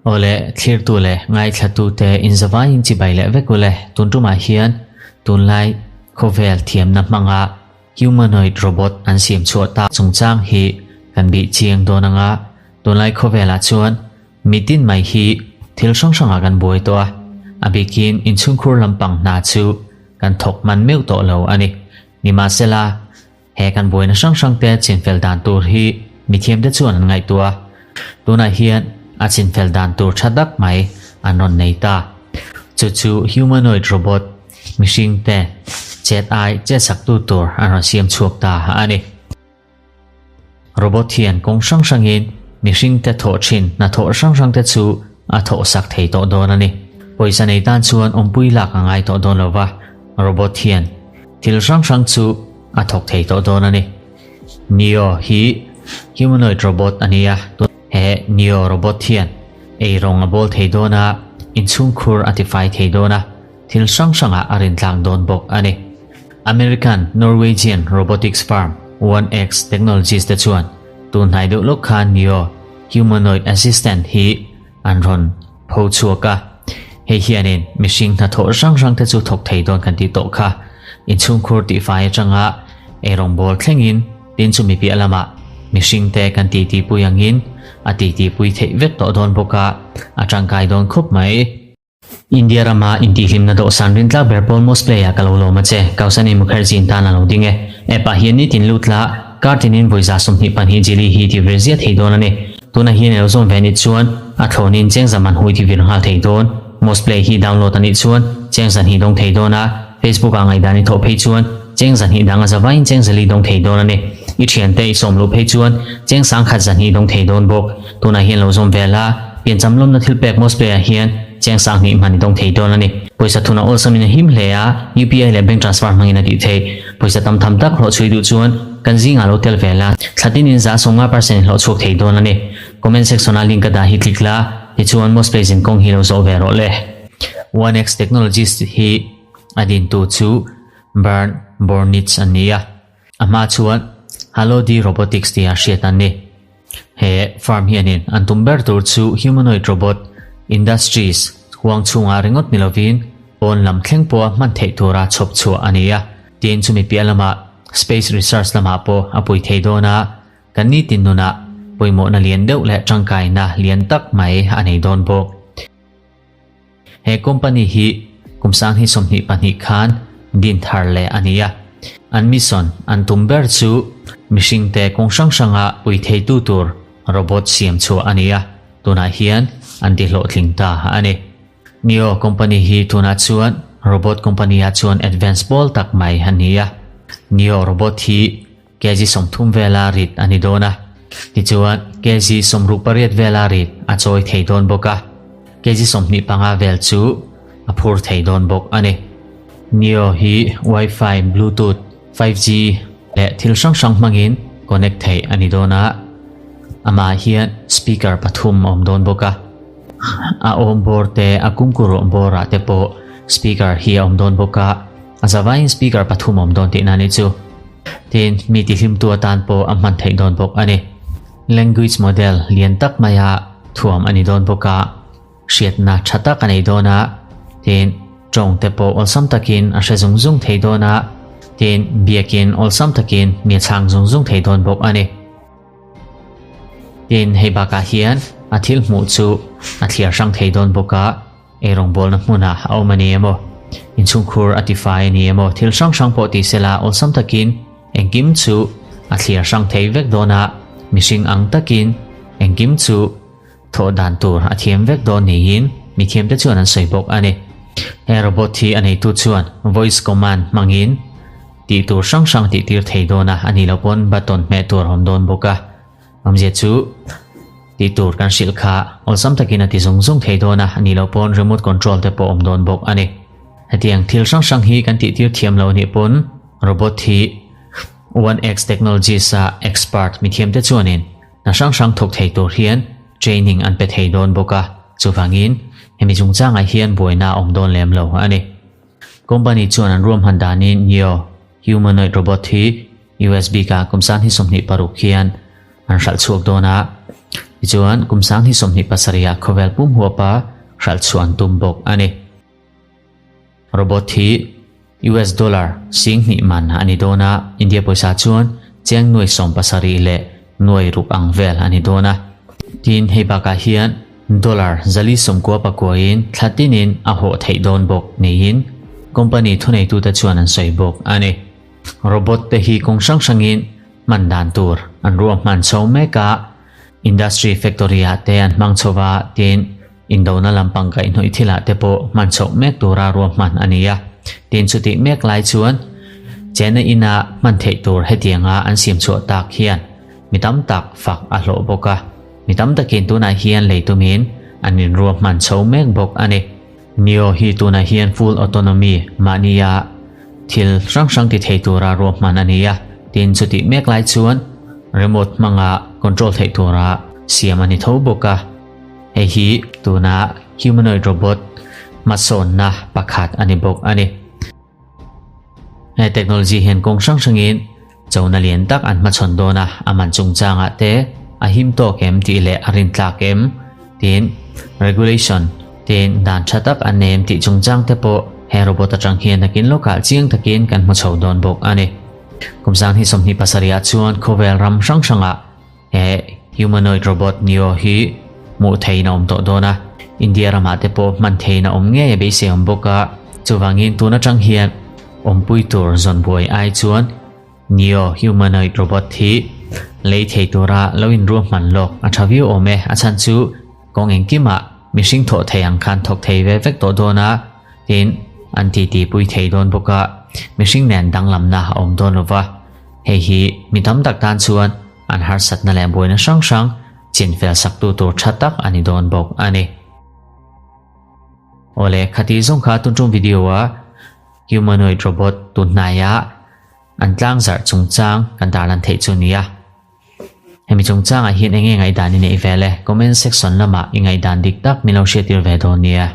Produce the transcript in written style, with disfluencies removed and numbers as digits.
Awle, thlirtu leh ngaithlatute inzavaiin chibai leh vek ule, tun tumah hian tunlai khawvel thiamna hmanga humanoid robot an siam chhuah tak chungchang hi kan bih chiang dawn anga, tunlai khawvelah chuan mitin mai hi thil hrang hrangah kan buai tawh a, a bikin inchhungkhur lampang hna chu kan thawk hman meuh tawh lo a ni. Nimahsela, He kan buaina hrang hrang te chinfel dan tur hi mithiamte chuan an ngaihtuah a, tunah hian a chinfel dan tur tha tak mai an rawn nei ta. Chu chu humanoid robot, mihring te chet ai chet saktu tur an rawn siam chhuak ta a ni. Robot hian kawng hrang hrangin mihring te thawh thin hnathawh hrang hrang te chu a thawh sak thei tawh dawn a ni. Pawisa nei tan chuan awmpui lak a ngai tawh dawn lo va, robot hian thil hrang hrang chu a thawk thei tawh dawn a ni. Neo hi humanoid robot a ni a, he Neo robot hian ei rawng a bawl thei dawn a, inchhungkhur a tifai thei dawn a, thil hrang hrangah a rintlak dawn bawk a ni. American Norwegian robotics firm 1X Technologies te chuan tun hnai deuh lawk khan Neo humanoid assistant hi an rawn pho chhuak a, hei hianin mihring hnathawh hrang hrang te chu thawk thei dawn kan tih tawh kha. Inchhungkhur tihfai atanga eirawngbawl thlengin tin chumi piah lamah mihring te kan titi pui angin a titi pui theih vek tawh dawn bawk a, a tangkai dawn khawp mai. India rama intihhlimna dawhsan rintlak ber pawl Most Play ah ka lo lawm a che, Kausani Mukherjee in tan a lo ding e. App ah hian nitin lut la, kar tinin vawiza 22 jili hi ti vir ziah thei dawn a ni. Tunah hian i lo zawm ve anih chuan a thlawnin cheng zaman hui ti vir nghal thei dawn. Most Play hi download anih chuan cheng zahnih dawng thei dawn a, Facebook ah ngaihdan i thawh phei chuan cheng zahnih dang a zavaiin cheng zali dawng thei dawn a ni. I thiante i sawm luh phei chuan cheng sangkhat zahnih dawng thei dawn bawk. Tunah hian lo zawm ve la, piancham lawmna thil pek Most Play ah hian cheng sanghnih hman i dawng thei dawn a ni. Pawisa thuna awlsamin a him hle a, UPI leh bank transfer hmangin a tih theih. Pawisa tam tham tak hlawh chhui duh chuan kan zingah lo tel ve la, thla tinin 50% in hlawh chhuak thei dawn a ni. Comment section ah link a dah hi click la, tichuan Most Play zin kawng hi lo zawh ve rawh le. 1X Technologies hi a dintu chu Bernd Bornitz an ni a, a hma chuan Halodi Robotics tia hriat an ni. He firm hianin an tum ber tur chu humanoid robot industries huang chhungah ringawt ni lovin pawn lam thleng pawha hman theih tura chhawp chhuah a ni a. Tin, chumi piah lamah space research lamah pawh a pui thei dawn a, kan nitin nunah pawimawhna lian deuh leh tangkaina lian tak mai a nei dawn bawk. He company hi kum 2022 khan din thar leh a ni a. An mission an tum ber chu mihringte kawng hrang hranga pui theitu tur robot siam chhuah a ni a, tunah hian an ti hlawhtling ta a ni. Neo company hi tunah chuan robot company ah chuan advance pawl tak mai a ni a. Neo robot hi kg 30 vela rit a ni dawn a, tichuan kg 68 vela rit a chawi thei dawn bawk a, kg 25 vel chu a phur thei dawn bawk a ni. Neo hi Wi-Fi, Bluetooth, 5G leh thil hrang hrang hmangin connect theih a ni dawn a, amah hian speaker pathum a awm dawn bawk a, a awm bawr te a kumkur awm bawrah te pawh speaker hi a awm dawn bawk a, a zavaiin speaker pathum a awm dawn tihna a nih chu. Tin, mi tihlimtu atan pawh a hman theih dawn bawk a ni. Language model lian tak maia thuam a ni dawn bawk a, hriatna tha tak a nei dawn a, tin, tawng te pawh awlsam takin a hre zung zung thei dawn a, tin, biakin awlsam takin mi a chhang zung zung thei dawn bawk a ni. Tin, hei bakah hian a thil hmuh chu a thliar hrang thei dawn bawk a, Eirawngbawlna hmunah a awm a ni emaw, inchhungkhur a tifai a ni emaw, thil hrang hrang pawh ti sela awlsam takin engkim chu a thliar hrang thei vek dawn a, mihring ang takin engkim chu thawh dan tur a thiam vek dawn niin mithiamte chuan an sawi bawk a ni. He robot hi a neitu chuan voice command hmangin tih tur hrang hrang tih tir thei dawn a, a nih loh pawn button hmeh tur a awm dawn bawk a. Awmzia chu tih tur kan hrilh kha awlsam takin a ti zung zung thei dawn a, nih loh pawn remote control te pawh awm dawn bawk a ni. Hetiang thil hrang hrang hi kan tih tir thiam lo anih pawn robot hi 1X Technologies a expert mithiam te chuanin hna hrang hrang thawk thei tur hian training an pe thei dawn bawk a, chuvangin hemi chungchangah hian buaina a awm dawn lem lo a ni. Company chuan an ruahman danin Neo humanoid robot hi US bikah kum 2026 hian. an hralh chhuak dawn a. Tichuan, kum 2027 ah khawvel pum huapa hralh chhuah an tum bawk a ni. Robot hi US dollar 2000 man a ni dawn a, India pawisa chuan cheng nuai 70 leh nuai ruk ang vel a ni dawn a. Tin, hei bakah hian dollar 499 in thla tinin a hawh theih dawn bawk niin company thuneitute chuan an sawi bawk a ni. Robot te hi kawng hrang hrangin hman dan tur an ruahman chho mek a, industry factory ah te an hmang chho va, tin, indona lampang kaihhnawih thilah te pawh hman chhoh mek tura ruahman a ni a. Tin, chutih mek lai chuan chena ina hman theih tur hetianga an siam chhuah tak hian mi tam tak fak a hlawh bawk a. Mi tam takin tunah hian lei tumin an inruahman chho mek bawk a ni. Neo hi tunah hian full autonomy mahnia thil hrang hrang ti thei tura ruahman a ni a, tin chutih mek lai chuan remote hmanga control theih tura siam a ni tho bawk a. Hei hi tuna humanoid robot hmasawnna pakhat a ni bawk a ni. He technology hian kawng hrang hrangin chona lian tak an hmachhawn dawn a, a man chungchangah te a him tawk em tih leh a rintlak em tin regulation tin dan tha tak an nei em tih chungchang te pawh he robot atang hian nakin lawkah chiang takin kan hmu chho dawn bawk a ni. Kum 2027 ah chuan khawvel ram hrang hrangah He humanoid robot Neo hi hmuh theihin a awm tawh dawn a, India ramah te pawh hman theihin a awm ngei a beisei awm bawk a, chuvangin tun atang hian awmpui tur zawn buai ai chuan Neo humanoid robot hi lei thei tura lo inruahman lawk a tha viau awm e, a chhan chu kawng engkimah mihring thawh thei ang khan thawk thei ve vek tawh dawn a, tin an titi pui thei dawn bawk a, mihring nen danglamna a awm dawn lova, hei hi mi tam tak tan chuan An harsatna leh buaina hrang hrang chinfel saktu tur tha tak a ni dawn bawk a ni. Awle, khati zawng kha tun tum video a humanoid robot tun hnaia an tlang zarh chungchang kan tarlan theih chu nia. Hemi chungchangah hian enge ngaihdan i neih vel e? Comment section lamah i ngaihdan dik tak min lo hriattir ve dawn nia.